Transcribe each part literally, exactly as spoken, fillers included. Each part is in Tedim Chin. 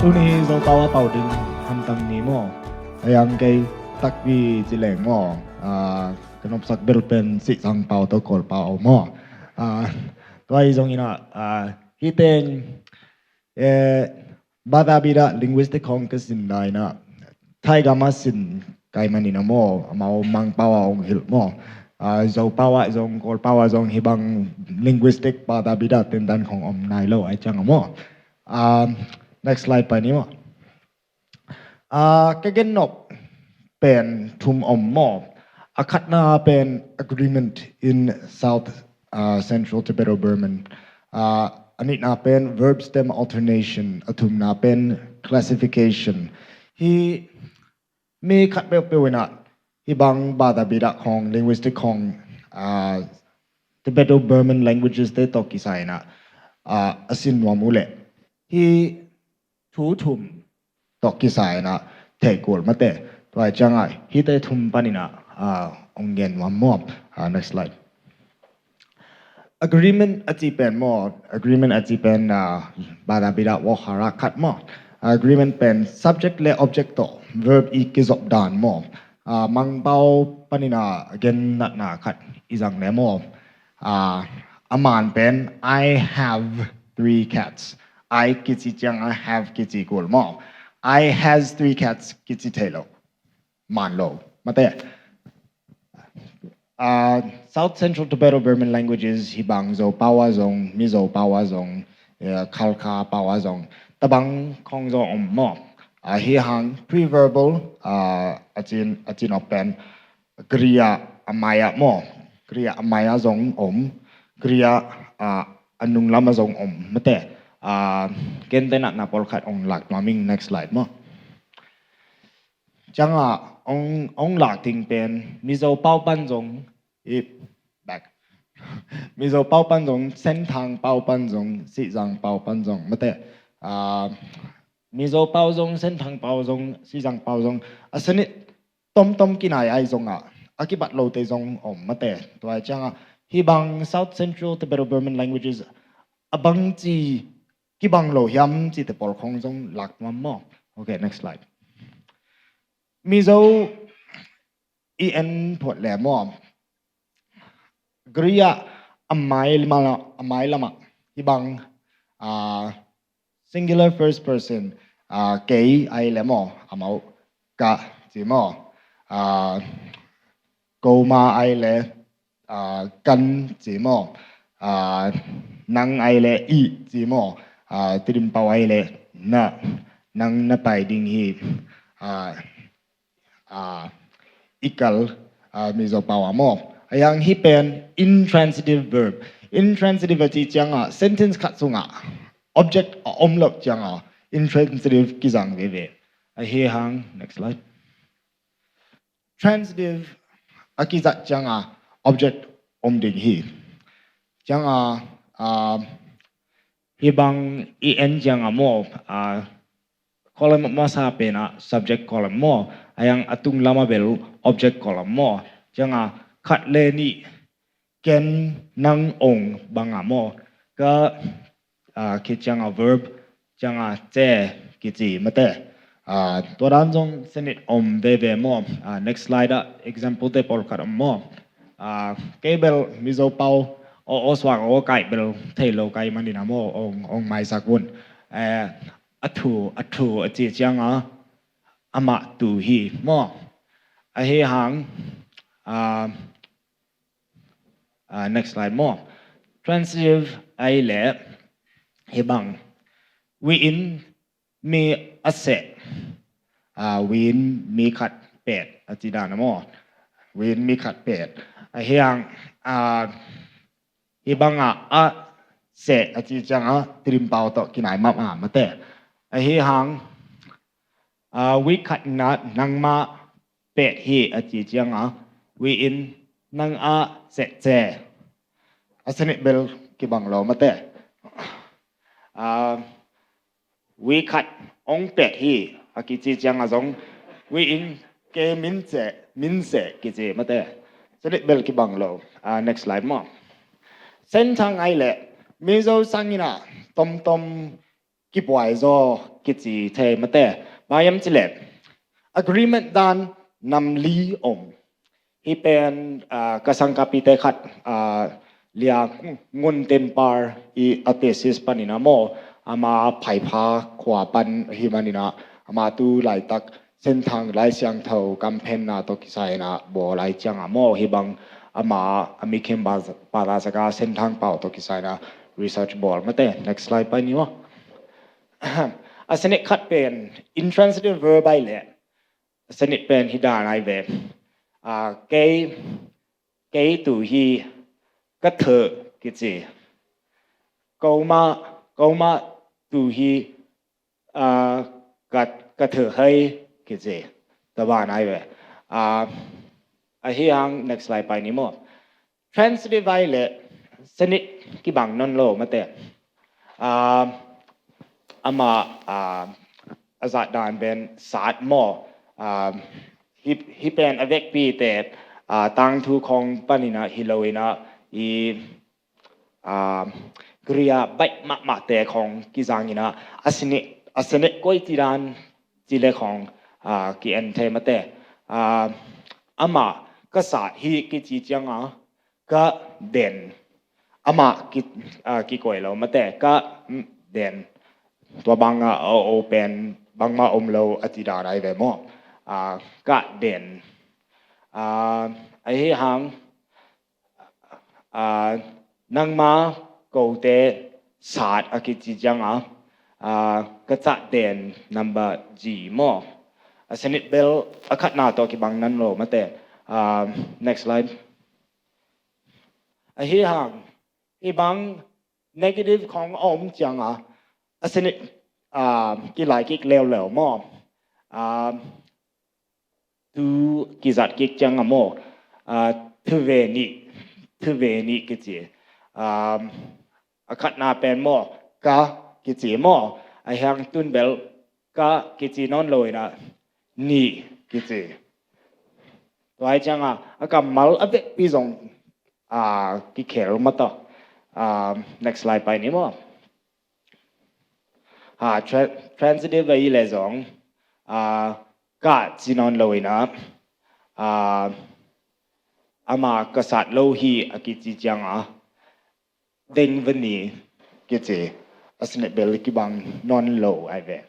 Tuni hi Zopau a pau ding hamtang ni maw. A yang kei takpi ci leng maw. Ah, ka nopsak bel pen Sihzang pau tawh Kawl pau maw. Ah, tua hi zong inah, ah, hih teng, eh, Bata Bida linguistic khawng ka sin lai inah Thaigam a sin kai man inah maw, amau Mangpau a ong hilh maw. Ah, Zopau ah zong, Kawlpau ah zong hih bang linguistic Bata Bida tentan khawng om nai lo ai ciang a maw. Ah, next slide pai ni maw. Ah, ka gen nop pen thum om maw. A khatna pen agreement in South, ah, Central Tibeto-Burman. Ah, a nihna pen verb stem alternation, a thumna pen classification. Hih mi khat peuhpeuh inah hih bang Bata Bida khawng, linguistic khawng, ah, Tibeto-Burman languages te tawh kisai inah, ah, a sin nuam uh leh hih thu thum tawh kisai inah thei kul mate. Tua ciangah hihte thum pan inah, ah, ong gen nuam maw. Ah, next slide. Agreement a ci pen maw, agreement a ci pen, ah, Bata Bida Wohara khat maw. Agreement pen subject le object tawh verb i kizop dan maw. Ah, Mangpau pan inah gen natna khat i zang le maw. Ah, a man pen I have three cats. I kici ciang a have kici kul maw. I has three cats kici thei lo. Man lo mate. Ah, South Central Tibeto-Burman languages hih bang Zopau ah zong, Mizo pau ah zong, eh, Khalkha pau ah zong, tabang khawng zong om maw. Ah, hih hang preverbal, ah, a cin, a cin op pen Kriya a mai ah maw. Kriya a mai ah zong om. Kriya, ah, a nunglam ah zong om mate. Ah, kei te natna pawlkhat ong lak nuam ing, next slide maw. Ciangah ong, ong lak ding pen Mizo pau pan zong, i, back. Mizo pau pan zong, Senthang pau pan zong, Sihzang pau pan zong mate. Ah, Mizo pau zong, Senthang pau zong, Sihzang pau zong, a sanit tomtom kinai ai zongah a kibat lote zong om mate. Tua ciangah hih bang South Central Tibeto-Burman languages a bangci kibang lo hiam cite pawl khawng zong lak nuam maw. Ok, next slide. Mizo i en phot le maw. Kriya a mai lamah, a mai lamah hih bang, ah, singular first person, ah, kei ai le maw, amau ka ci maw. Ah, koma ai le, ah, kan ci maw. Ah, nang ai le i ci maw. Ah, Tedim pau ai le na, nang na pai ding hi. Ah, ah, i kal, ah, Mizo pau ah maw. A yang hih pen intransitive verb. Intransitive a ci ciangah sentence khat sungah object a om loh ciangah intransitive kizang veve. Ahi hang, next slide. Transitive a kizat ciangah object om ding hi. Ciangah, ah, hih bang i en ciangah maw, ah, column masa penah subject column maw, a yang a tung lamah bel object column maw. Ciangah khat le nih ken nang ong bangah maw. Ka, ah, khit ciangah verb, ciangah ce kici mate. Ah, tua dan zong senit om veve maw. Ah, next slide ah example te pawlkhat om maw. Ah, kei bel Mizo pau aw, aw suak aw kaih bel thei lo kai manin ah maw, ong, ong maisak un. Eh, a thu, a thu a ci ciangah amah tu hi maw. Ahi hang, ah, ah, next slide maw. Transitive ai le hih bang. Wi in mi a seh. Ah, wi in mi khat pet a ci dan ah maw. Wi in mi khat pet. Ahi hang, ah, hih bangah a seh a ci ciangah Tedim pau tawh kinai mah mah mate. Ahi hang, ah, wi khat inah nangmah pet hi a ci ciangah wi in nang a seh ce. A sanit bel kibang lo mate. Ah, wi khat ong pet hi a kici ciangah zong wi in kei min ce, min ce kici mate. Sanit bel kibang lo. Ah, next slide maw. Senthang ai le Mizo sang inah tomtom kibuai zaw kici thei mate. Bang hiam cileh agreement dan nam li om. Hih pen, ah, ka sangkapite khat, ah, Lia Ngun Tin Par i a thesis panin ah maw, ama Phaipha khua pan hi manin ah, ama tu laitak Senthang Lai Siangtho kamphenna tawh kisai in ah bawl ai ciangah maw, hih bang ama a mi khem ba, ba la saka Senthang pau tawh kisai in ah research bawl mate. Next slide pai ni maw. A senit khat pen intransitive verb ai leh, a senit pen hi dan ai ve. Ah, kei, kei tu hi ka theh kici. Koma, koma tu hi, ah, ka, ka theh hai kici. Tua ban ai ve. Ah, ahi hang next slide pai ni maw. Transitive ai leh senit kibang nawn lo mate. Ah, ama, ah, a zat dan pen sat maw. Ah, hih, hih pen a vekpite, ah, tangthu khawng panin ah hi lo in ah i, ah, Greek baih mahmahte khawng kizang in ah a senit, a senit koi ci dan ci le khawng, ah, ki-en thei mate. Ah, ama ka sat hi kici ciangah ka den. Amah ki, ah, kikoih lo mate, ka, mm, den. Tua bangah a o pen bangmah om lo a ci dan ai ve maw. Ah, ka den. Ah, ahi hang, ah, nangma kote sat a kici ciangah, ah, ka cah den number G maw. A senit bel a khatna tawh kibang nawn lo mate. Ah, next slide. Ahi hang, hih bang negative khawng a om ciangah a senit, ah, kilai kik leuleu maw. Ah, tu kizat kik ciangah maw. Ah, thu ve nih, thu ve nih kici. Ah, a khatna pen maw, ka kici maw. Ahi hang tun bel ka kici nawn lo in ah nih kici. Tua ai ciangah a kammal a vekpi zong, ah, kikhel mah tawh. Ah, next slide pai ni maw. Ah, tra-, transitive ahi leh zong, ah, ka ci nawn lo in ah, ah, ama ka sat lo hi a kici ciangah deng veni kici, a senit bel kibang nawn lo ai ve.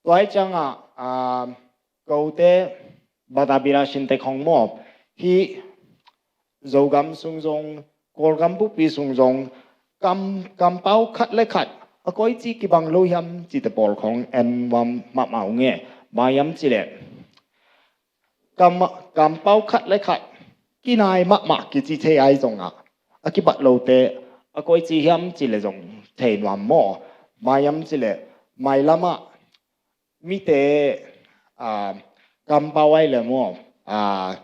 Tua ai ciangah, ah, kote Batabila Shinte khawng maw, hih Zogam sung zong, Kawlgam bupi sung zong, kam, kampau khat le khat a koici kibang lo hiam cite pawl khawng en nuam mahmah ung e. Bang hiam cileh kam, kampau khat le khat kinai mahmah kici thei ai zongah a kibat lote a koici hiam cileh zong thei nuam maw. Bang hiam cileh mailamah mite, ah, kampau ai leh maw, ah,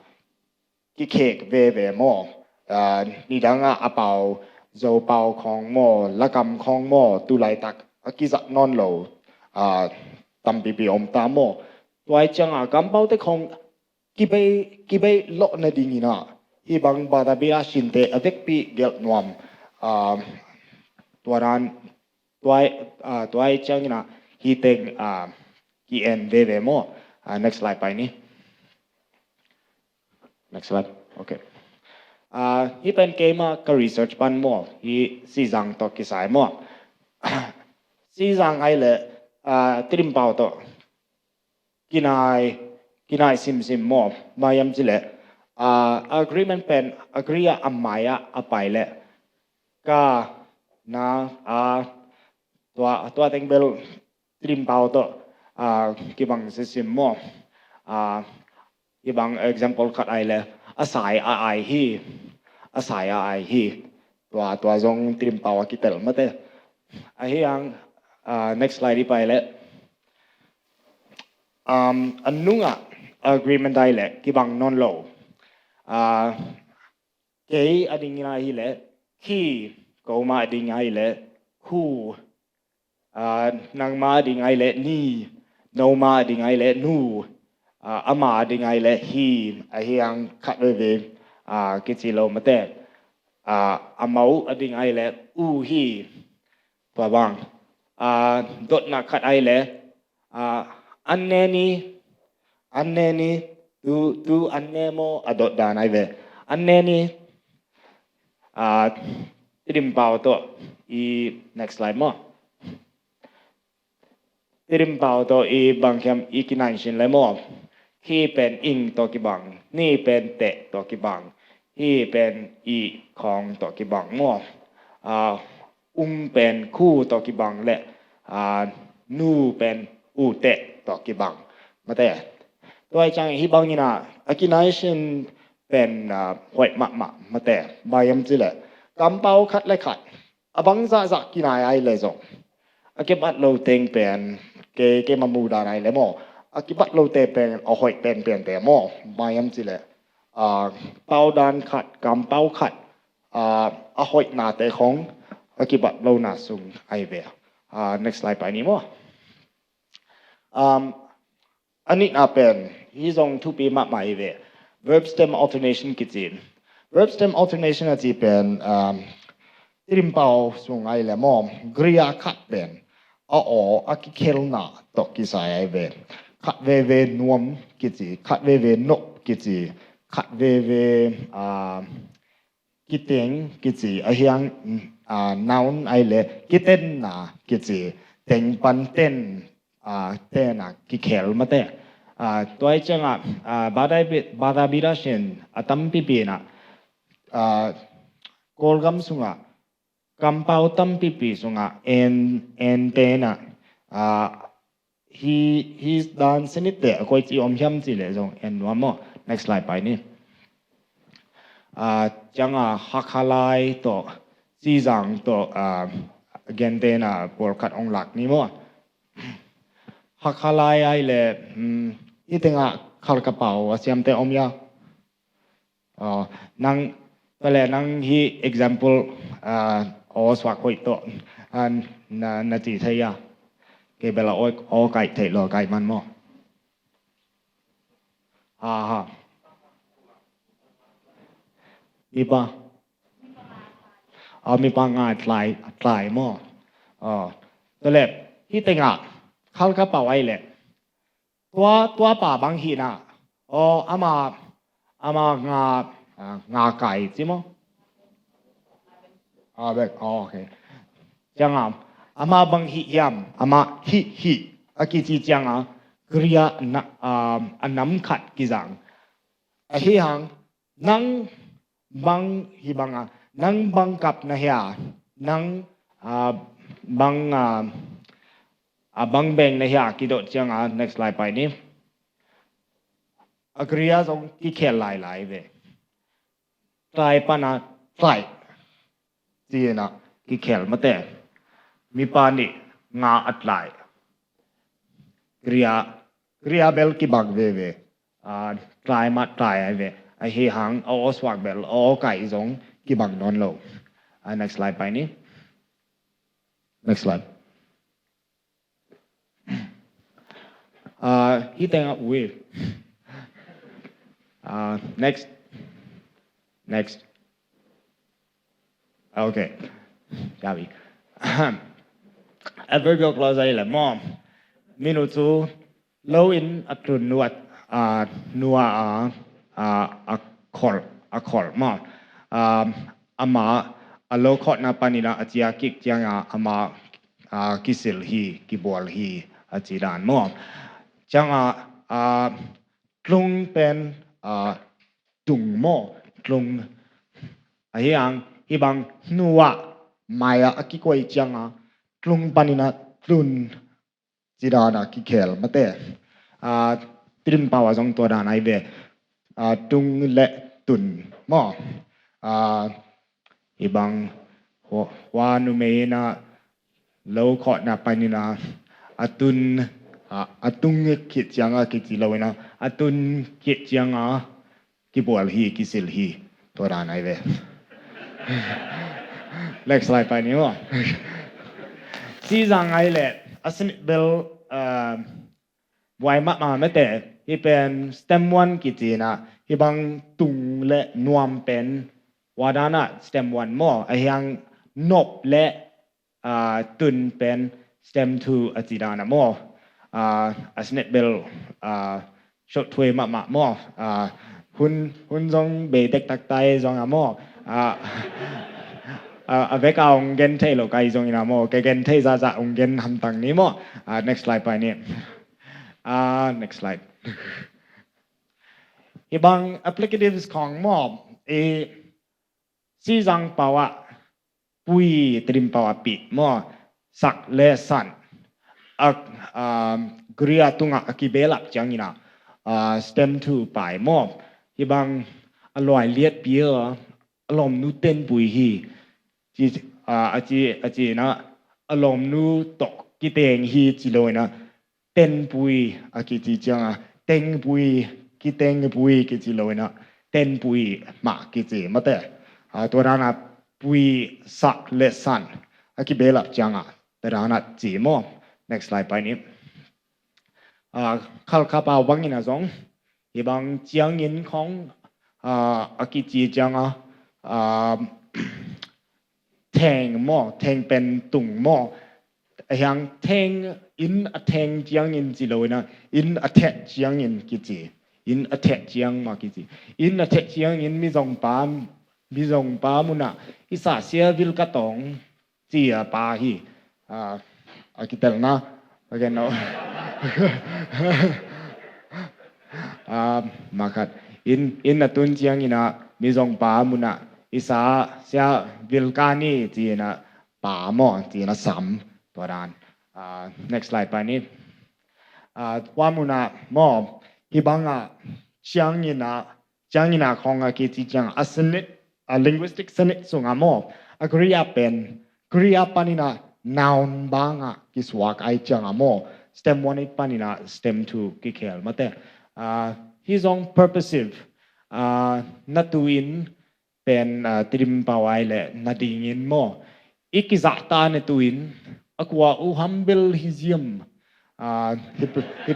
kikhek veve maw, ah, nidangah a pau, Zopau khawng maw, Lakam khawng maw, tu laitak a kizat nawn lo, ah, tampipi om ta maw. Tua ai ciangah kampaute khawng kibei, kibei lawh nadingin ah hih bang Batabila Shinte a vekpi gelh nuam, ah, tua dan, tua ai, ah, tua ai ciangin ah hih teng, ah, ki-en veve maw. Ah, next slide pai ni. Next slide. Okay. Ah, hih pen keimah ka research pan maw, hih Sizang tawh kisai maw. Sizang ai leh, ah, Tedim pau tawh kinai, kinai simsim maw. Bang hiam cileh, ah, agreement pen agree a, a mai ah a pai leh ka, na, a, tua, tua teng bel Tedim pau tawh, ah, kibang sisim maw. Ah, hih bang example khat ai leh a sai a ai hi, a sai a ai hi. Tua, tua zong Tedim pau a kitel mate. Ahi hang, ah, next slide i pai leh, um, a nungah agreement ai leh kibang nawn lo. Ah, kei a ding in ah hi leh khi, koma a ding ai leh khu, ah, nangma a ding ai leh ni, noma a ding ai leh nu, ah, ama a ding ai leh hi. Ahi hang khat veve, ah, kici lo mate. Ah, a mo a ding ai leh u hi. Tua bang, a, dotna khat ai le, a, an ne ni, an ne ni, tu, tu an ne maw a dotdan ai ve. An ne ni, a, Tedim pau tawh i next slide maw. Tedim pau tawh i bang hiam i kinai sin le maw. Hi pen ing tawh kibang, ni pen teh tawh kibang, hi pen i khawng tawh kibang maw. A, ung pen khu tawh kibang le, a, nu pen u teh tawh kibang. Mate. Tua i ciang hi bang ina, a kinai sin pen, a, hoih mahmah. Mate. Bang hiam ci le, kampau khat le khat a bang zahzah kinai ai le zong, a kibat lo teng pen, ke, ke mamudan ai le maw, a kibat lo te pen a hoih pen pen te maw. Bang hiam ci le, a, paudan khat, kampau khat, a, a hoihnate khong a kibat lona sung ai ve. A, next slide pai ni maw. Um, a nihna pen, hi zong thupi mahmah hi ve. Verb stem alternation kici. Verb stem alternation a ci pen, um, Tedim pau sung ai le maw, Gria khat pen a aw a kikhelna tawh kisai ai ve. Khat veve nuam kici, khat veve nop kici, khat veve, a, kiteng kici, a hiang, a, noun ai le kitenna kici, teng pan ten, a, ten a kikhel mate. A, tua i ciang a, a, bada bi-, bada bida sin a tampipi na, a, Kawlgam sung a, kampau tampipi sung a, en, en ten a, a, hi, hi dan sinitte a koici om hiam ci le zong en nuam maw. Next slide pai ni. A, ciang a Hakhalai tawh, Sizang tawh, a, gentena pawlkhat ong lak ni maw. Hakhalai ai le, um, hi teng a Khalkha pau a siamte om hia. Aw, nang, tua le nang hi example, a, aw suak hoih tawh, a, na, na ci thei a. Kei bel a aw, aw kaih theih lo, kaih man maw. Aha. Mipa. Aw, mipa nga tlai, tlai maw. Aw, tua le, hi teng a, Khalkha pau ai le. Tua, tua pa bang hi na. Aw, ama, ama nga, a, nga kai ci maw. A, bek, aw, ok. Ciang a, ama bang hi hiam, ama hi hi. A kici ciang a, Gria na, a, a nam khat kizang. A hi hang, nang bang hi bang a, nang bang kap na hia, nang, a, bang, a, a bang beng na hia kidot ciang a, next slide pai ni. A Gria zong kikhel lailai ve. Tlai pan a tlai. Ci-in a kikhel mate. Mipa nih nga a tlai. Gria, Gria bel kibang veve. A, tlai mah tlai ai ve. A hi hang a aw suak bel, a aw kaih zong kibang nawn lo. A, next slide pai ni. Next slide. A, hi teng a, ui. A, next. Next. Ok. Ahem. Adverbial clause ai le maw. Minu cu lo in a tlun nuat, a, nua a, a, a khol, a khol maw. A, ama a lo khawhna panin a cia kik ciang a ama, a, kisil hi, kibual hi a ci dan maw. Ciang a, a, tlung pen, a, tung maw, tlung. A hi ang, hi bang hnu ah mai ah a kikoi ciang a, tlung panin a tlun ci dan a kikhel mate. A, Tedim pau ah zong tua dan ai ve. A, tung le tun maw. A, hi bang hua, hua numei in a lo khawhna panin a, a tun, a, a tung khit ciang a kici lo in a, a tun khit ciang a kibual hi, kisil hi. Tua dan ai ve. Next slide pai ni maw. Sizang ai le, a sinit bel, a, buai mahmah mate, hi pen stem one kici in a, hi bang tung le nuam pen, hua dan a stem one maw, a hi ang nop le, a, tun pen stem two a ci dan a maw. Ah, a snet bel, ah, short thuai mahmah maw. Ah, hun, hun zong bei dektak tai zong a maw. Ah, ah, a vek a ong gen thei lo kai zong ina maw. Ke gen thei zahzah ong gen hamtang ni maw. Ah, next slide pai ni. Ah, next slide. Hibang applicatives khong maw. I Sizang pau ah pui, Tedim pau ah pih maw, sak le san. A, um, Korea tungah a kibelap ciangin ah, uh, stem two pai maw. Hibang a luai liat pi a, a lawmnu tenpui hi. Ci, uh, a ci, a ci na, a lawmnu tawh kiteng hi ci lo ina, tenpui a kici cianga, tengpui, kitengpui kici lo ina, tenpui mah kici mate. Ah, tua dana pui, sak le san a kibelap cianga, tua dana ci maw. Next slide pai ni. Ah, Khalkha pau bangin a zong, hibang ciangin khong, ah, a kici cianga, ah, theng maw, theng pen tung maw. A hiang theng, inn a theng ciangin ci lo ina, inn a theh ciangin kici. Inn a theh ciang mah kici. Inn a theh ciangin mizong pa, mizong pa munah i sa sia vil ka tong ci a pa hi. Ah, a kitelna, a gen no. Ah, makhat. Inn, inn a tun ciangin ah mizong pa munah i sa sia vil ka ni ci ina, pa maw, ci na sam, tua dan. Ah, next slide pai ni. Ah, tua muna maw, hibanga ciangina, ciangina khong a kici ciang a senit, a linguistic senit sunga maw, a Korea pen, Korea panina noun banga kisuak ai cianga maw, stem one i panina stem two kikhel mate. Ah, hi zong purposive, ah, na tuin pen, ah, Tedim pau ai le na dingin maw, i kizahta ne tuin a kua uh hambel hi ziam. Ah, hi, hi,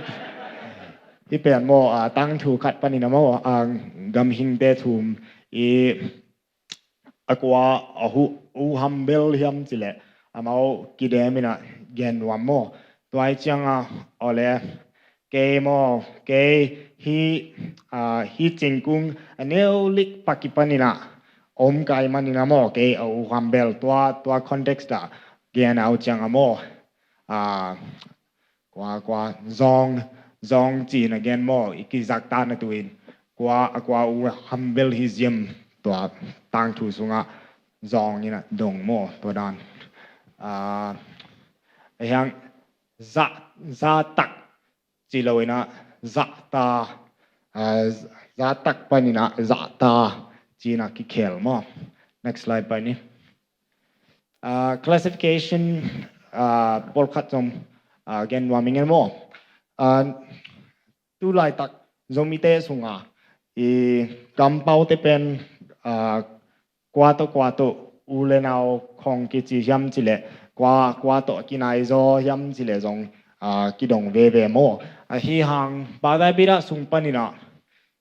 hi pen maw, ah, tangthu khat panin a maw, ah, gamhingte thum i a kua a hu, uh hambel hiam cileh amau kidem ina gen nuam maw. Tuai cianga awle kei maw, kei hi, ah, hi cingkung a neu lik paki panina om kai manina maw, kei a uh hambel tua, tua context ah gen au cianga maw. Ah, kua, kua, zong, zong cina gen maw, i kizakta na tuin. Kua, a kua uh hambel hi ziam tua tangthu sunga zong ina dong maw, tua dan. Ah, a hiang za, za tak ci lo ina, zahta, ah, za tak panina, zahta, cina kikhel maw. Next slide pai ni. Ah, classification, ah, pawlkhat zong, ah, gen nuam ing e maw. Ah, tu laitak Zomite sunga i kampaute pen, ah, kua tawh kua tawh u le nau khong kici hiam cileh, kua, kua tawh kinai zaw hiam cileh zong, ah, kidong veve maw. Ah, hi hang Badai Bida sung panina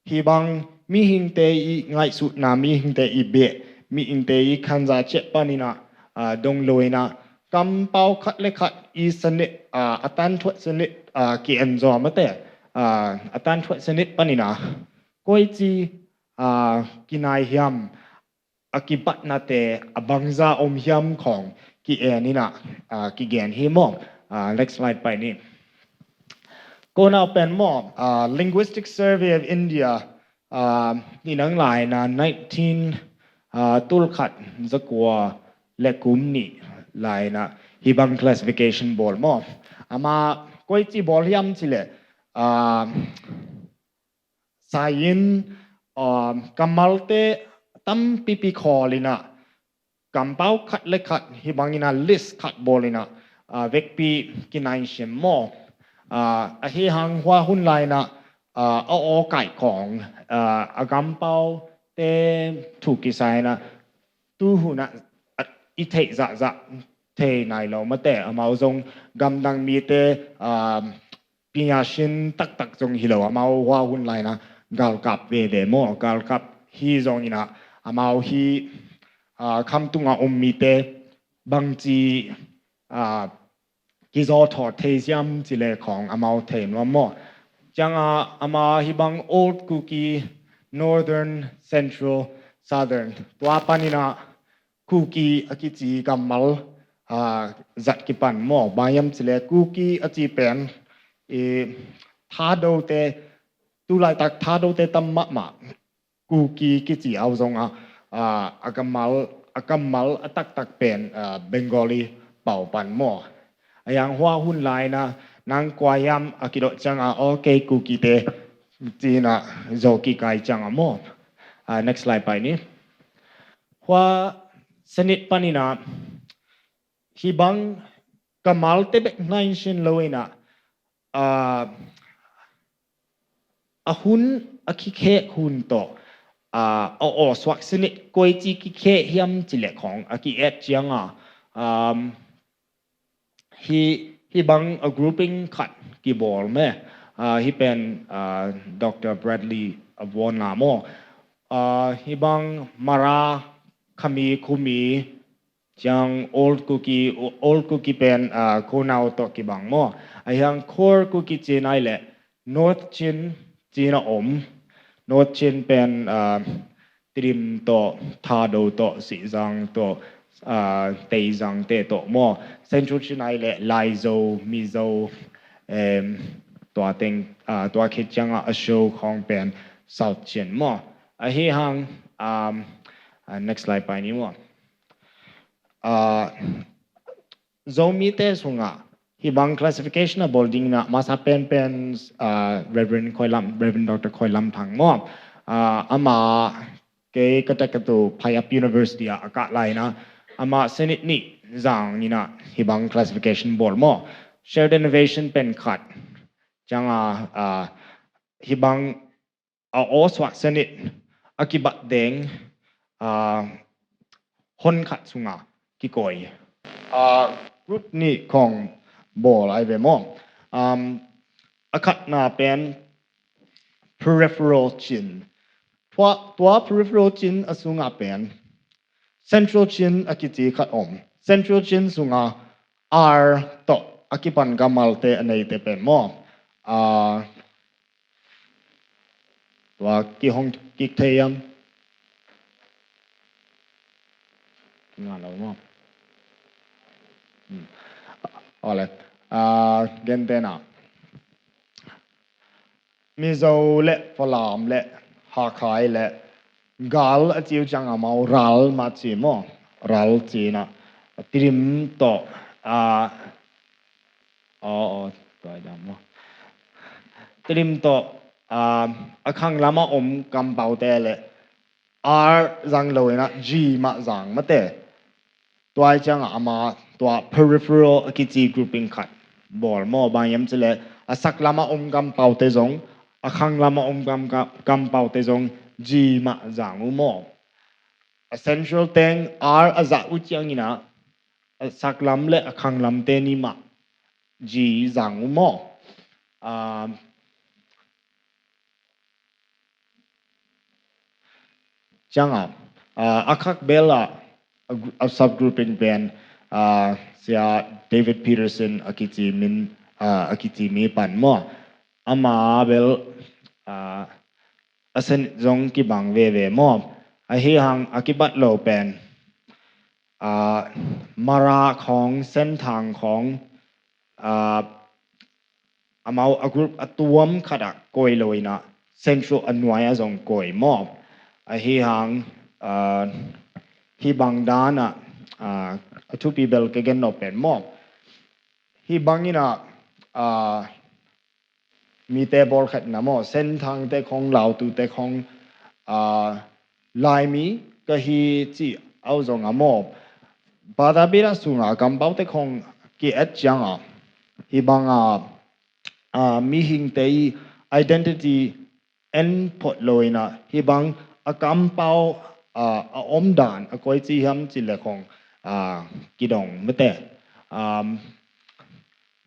hibang mihingte i ngaihsutna, mihingte i beh, mihingte i khanza ciah panina, ah, dong lo ina kampau khat le khat i sanit, ah, a tanthuat sanit, ah, ki-en zaw mate, ah, a tanthuat sanit panina koici, ah, kinai hiam, a kipatnate a bangza om hiam khong ki-en ina, ah, kigen hi maw. Ah, next slide pai ni. Ko nau pen maw, ah, Linguistic Survey of India, ah, ni nang laina nineteen, ah, tulkhat zakua le kum ni laina hibang classification bawl maw. Ama koici bawl hiam cileh, ah, sai-in, um, kammalte tampipi khawl ina kampau khat le khat hibang ina list khat bawl ina, uh, vekpi kinai sim maw. Uh, a hi hang hua hun laina, uh, a aw kai khong, uh, a kampaute thu kisai ina tu huna, uh, i theih zahzah thei nai lo mate, amau zong gamdang mite, um, pinya sin taktak zong hi lo, amau hua hun laina galkap veve maw, galkap hi zong ina amau hi, ah, khamtunga om mite bangci, ah, hi zaw thawh thei siam ci le khawng amau thei nuam maw. Ciangah ama hih bang Old Kuki, Northern, Central, Southern, tua paninah Kuki a kici kammal, ah, zat kipan maw. Bang hiam ci le Kuki a ci pen i Thadote, tu laitak Thadote tam mahmah Kuki kici au zongah, ah, a kammal, a kammal a taktak pen, ah, Bengali pau pan maw. A hiang hua hun laina nang kua hiam a kidot ciangah, okay, Kukite cinah zo kikai ciangah maw. Ah, next slide pai ni. Hua sanit paninah hih bang kammalte bek nainsin lo inah, ah, a hun a kikhek hun tawh, ah, a awsuak sanit koici kikhek hiam ci le khawng a ki-et ciangah, um, hih, hih bang a grouping khat kibawl meh. Ah, hih pen, ah, Doctor Bradley a vuanna maw. Ah, hih bang Mara, Khami, Khumi, ciang Old Kuki, Old Kuki pen, ah, Konau tawh kibang maw. A hiang Core Kuki cin ai le North Chin cin a om. North Chin pen, ah, Tidim tawh, Thado tawh, Sihzang tawh, ah, Teizang te tawh maw. Central Chin ai le Laizo, Mizo, em, tua teng, ah, tua khit ciangah a show khawng pen South Chin maw. A hih hang, um, ah, next slide pai ni maw. Ah, Zomite sungah hih bang classification a bawl dingin ah masa penpen, ah, Reverend Khoi Lam, Reverend Doctor Khoi Lam Thang maw. Ah, ama kei ka tek ka tu Phayap University ah a kah laina ama sanit nih zang inah hih bang classification bawl maw. Shared innovation pen khat. Ciangah, ah, hih bang a awsuak sanit a kibat deng, ah, hon khat sungah kikawi, ah, group nih khawng bawl ai ve maw. Um, a khatna pen peripheral chin. Tua, tua peripheral chin a sungah pen Central Chin a kici khat om. Central Chin sungah R tawh a kipan kammalte a neite pen maw. Ah, tua kihong kik thei hiam? Kingah lo maw. Hmm. Awle. Ah, gentehna Mizo le Falam le Hakhai le Gal a ci uh ciang amau Ral mah ci maw. Ral cinah Tidim tawh, ah, aw, aw, tua i dam maw. Tidim tawh, ah, a khang lamah om kampaute le R zang lo inah G mah zang mate. Tua i ciangah ama tua peripheral a kici grouping khat bawl maw. Bang hiam ci le a sak lamah om kampaute zong, a khang lamah om kam, kam, kampaute zong G mah zang uh maw. A central teng R a zah uh ciang inah a sak lam le a khang lamte ni mah G zang uh maw. Ah, ciangah, ah, a khak belah a, a subgrouping pen, ah, Sia David Peterson a kici min, ah, a kici mi pan maw. Ama bel, ah, a sanit zong kibang veve maw. A hih hang a kibat lo pen, ah, Mara khawng, Senthang khawng, ah, amau a group a tuam khatah kawi lo inah Central a nuai ah zong kawi maw. A hih hang, ah, hih bang danah, ah, a thupi bel ka gen nop pen maw. Hih bang inah, ah, mite bawlkhatna maw, Senthangte khawng, Lautute khawng, ah, Laimi ka hi cih au zongah maw, Badabira sungah kampaute khawng ki-et ciangah hih bangah, ah, mihingte i identity en phot lo inah hih bang a kampau, ah, a omdan a koici hiam ci le khawng, ah, kidong mate. Um,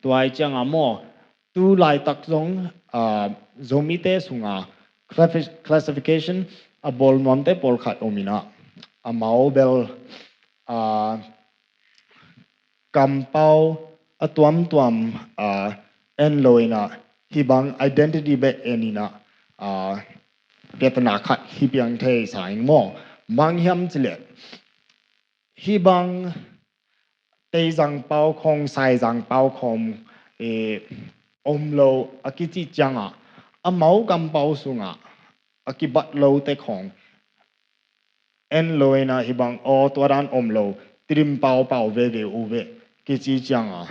tua i ciangah maw, tu laitak zong, ah, Zomite sungah classifi-, classification a bawl nuamte pawlkhat om inah amau bel, ah, kampau a tuamtuam, ah, en lo in ah, hih bang identity bek en in ah, ah, piatana khat hi piang thei sa ing maw. Bang hiam cih leh, hih bang Teizang pau khawng, Saizang pau khawng, eh, om lo a kici ciangah, amau kampau sungah a kibat lote khawng en lo in ah, hih bang, aw, tua dan om lo, Tedim pau pau veve uh ve kici ciangah,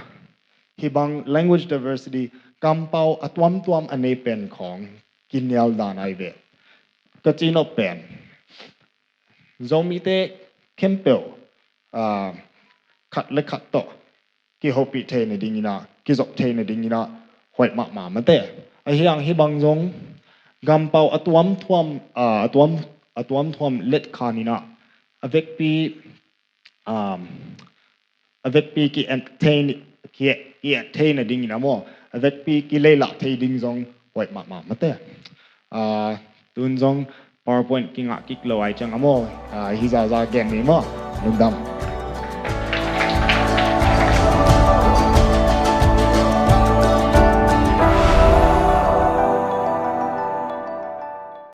hih bang language diversity, kampau a tuamtuam a nei pen khawng kinial dan ahi ve. Ka cihnop pen, Zomite khempeuh, ah, khat le khat tawh kihopih theih nading in ah, kizop theih nading in ah hoih mahmah mate. Ahi hang hih bang zong kampau a tuamtuam, ah, a tuam, a tuamtuam let khan in ah, a vekpi, um, a vekpi ki-et thei, ki-, ki-et thei nading in ah maw, a vekpi kileilah thei ding zong hoih mahmah mate. Ah, tun zong PowerPoint kingah kik lo ahih ciang ah maw, ah, hih zahzah gen ni maw. Lungdam.